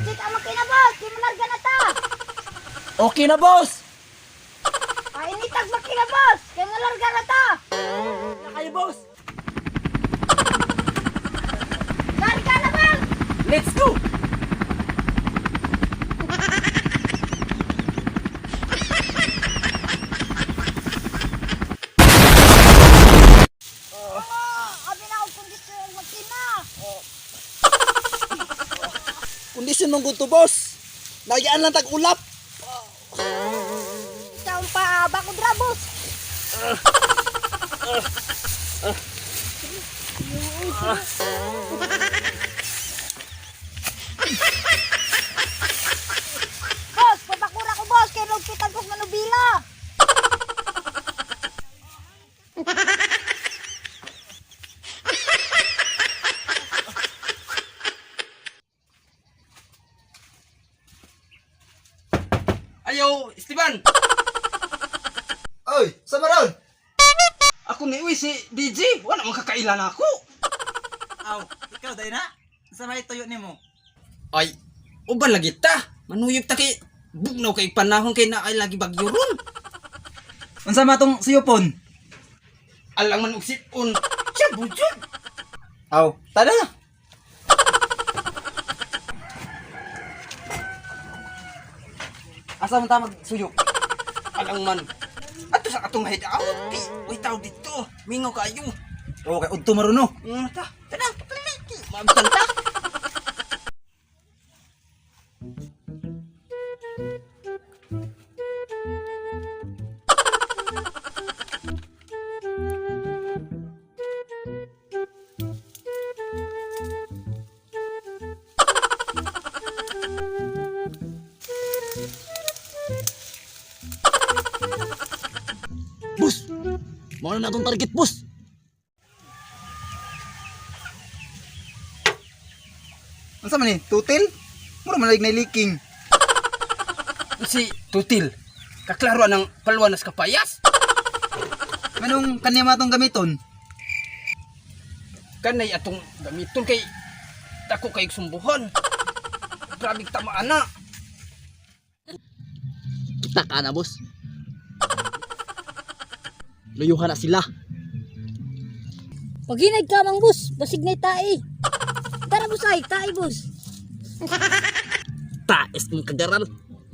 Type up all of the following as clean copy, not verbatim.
Check ang makina, boss. Di malarga na ta. Okay na, boss. Painitag makina, boss. Kay malarga na ta. Na kayo, boss. Larga na, boss. Let's go. Oh, abi na og kondisyon ang makina. Kondisyon mong gusto, boss. Nagyaan lang tag ulap. Ikaw pa ba ko dra, boss. Boss, papakura ko, boss. Kay lugpitan ko sa manubila. Ayaw, Esteban! Oy, sa maron. Ako ni uy si DJ, wala man kakailan ako. Aw, ikaw dai na. Sa may tuyo nimo. Ay, uban lagi ta. Manuyop ta kay bugnaw kay panahon kay naay lagi bagyo ron. Unsa man tong suyopon? Alang man og sipon. Siya bujud. Aw, tada. Asa man ta magsuyop? Alang man. Ato sa atong hideout. Kay uy tao dito. Mingaw kayo. Oh, kay udto maron no. Ta, tana, paliki. Maamtan ta. Boss. Mao na natong target, boss. Unsa man ni? Tutil? Mura man na leaking. Si Tutil. Kaklaro ang palwanas kapayas. Manong kanya matong gamiton? Kanay atong gamiton kay dako kay sumbuhan. Grabe tamaan na. Kita ka na, boss. Luyuhan na sila. Paghinay ka mang boss, basig na tae. Tara boss ay, tae boss. Taes mong kagaral.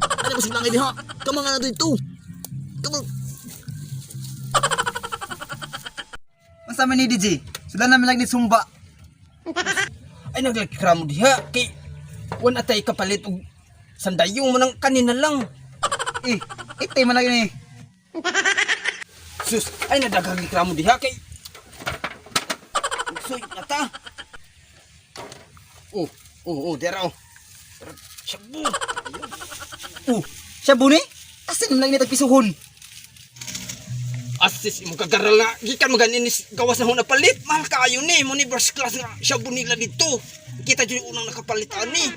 Ano ba sila ngayon ha? Kamang na dito. Kamang. Unsa man ni DJ? Sila naman lagi ni Sumba. Ay naglakramo diha kay wan atay kapalit og sandayong mo nang kanina lang. Eh, itay man lagi ni. Sus, ay nadaghang reklamo diha kay suyop na ta. Oh, oh, oh, dera oh. Shabu. Oh, siya buni? Asin man lagi ni tagpisuhon. Asis imong kagaral na gikan maganin gawas na huna palit. Mahal kaayo ni mo ni first class nga shabu nila dito. Kita jud unang nakapalit ani.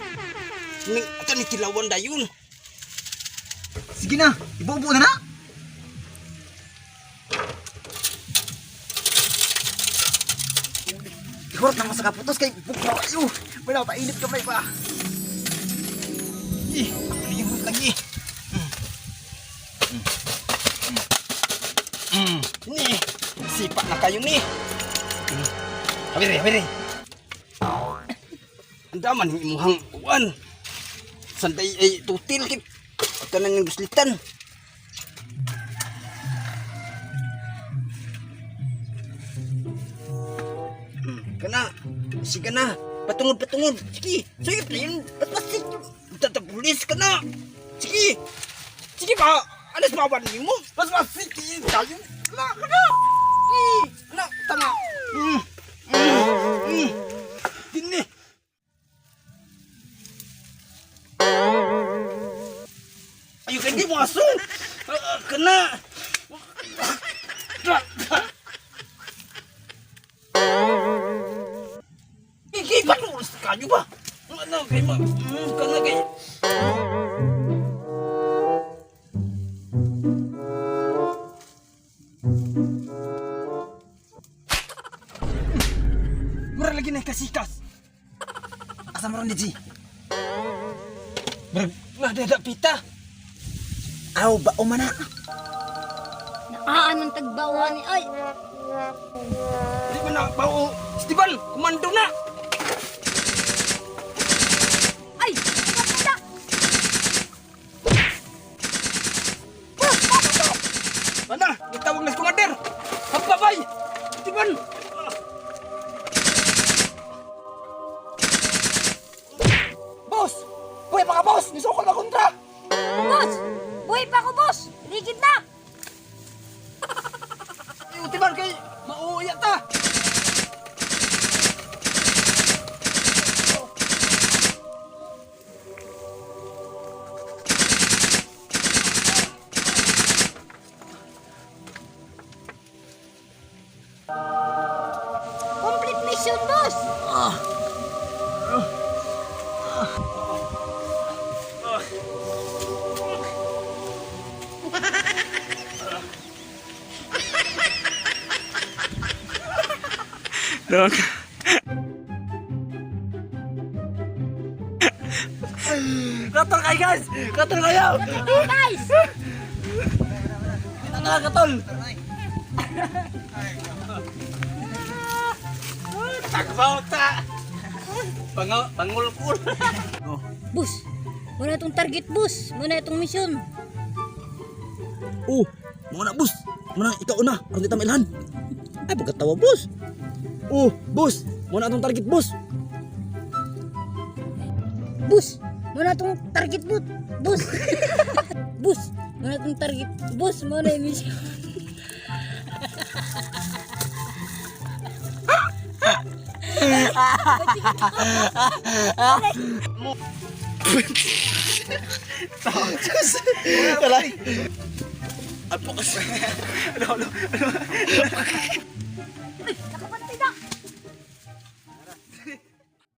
Ning ato ni tilawan dayon. Sige na, ibubo na na. Ihurot na mo sa kaputos kay bugnaw kayo. Wala pa init kamay pa. Ih, ako ni ihurot lagi. Ni, sipa na kayo ni. Habiri, habiri. Ang daman ng imuhang uwan. Sanday ay tutil kay kanan ng guslitan. Kana, sige na. Patungod, patungod. Sige, suyop na yun. Patpasit. Tatapulis ka na. Sige. Sige ba? Alas ba ba mo? Paspasit. Tayo. Na, ka na. Na, tama. Mm. Dini. Ayun, hindi mo aso. Kana. Iki panulis kayo ba? Ano kay ma? Kana kay. ginay kasikas. Asa mo ron, DJ? Brag, nadada pita. Aw, ba man na. Naan ang tagbawa ni ay. Di ba na bao? Esteban, kumando na. Ay! Kapita! Boss, bakit to? Mana, gitawag na si Commander. Hagbabay. Esteban. Boss! Buhay pa ka, boss! Nisukol na kontra! Boss! Buhay pa ako, boss! Ligid na! Ay, Esteban kay mauuya ta. Complete mission, boss! Dog. Katol kayo, guys! Katol kayo! Hey, guys! Kita na lang, katol! Tagbaw ta. Bangal, bangulkul. Boss, muna itong target, boss. Muna itong mission. Oh, mga na, boss! Muna, ikaw na! Aron di ta mailhan! Ay, pagkatawa, boss! Oh, boss! Muna atong target, boss! Boss, muna itong target, boss. Boss. Boss, muna itong target. Boss, muna yung mission. Wala. Apo kasi. Ano, ano, ano?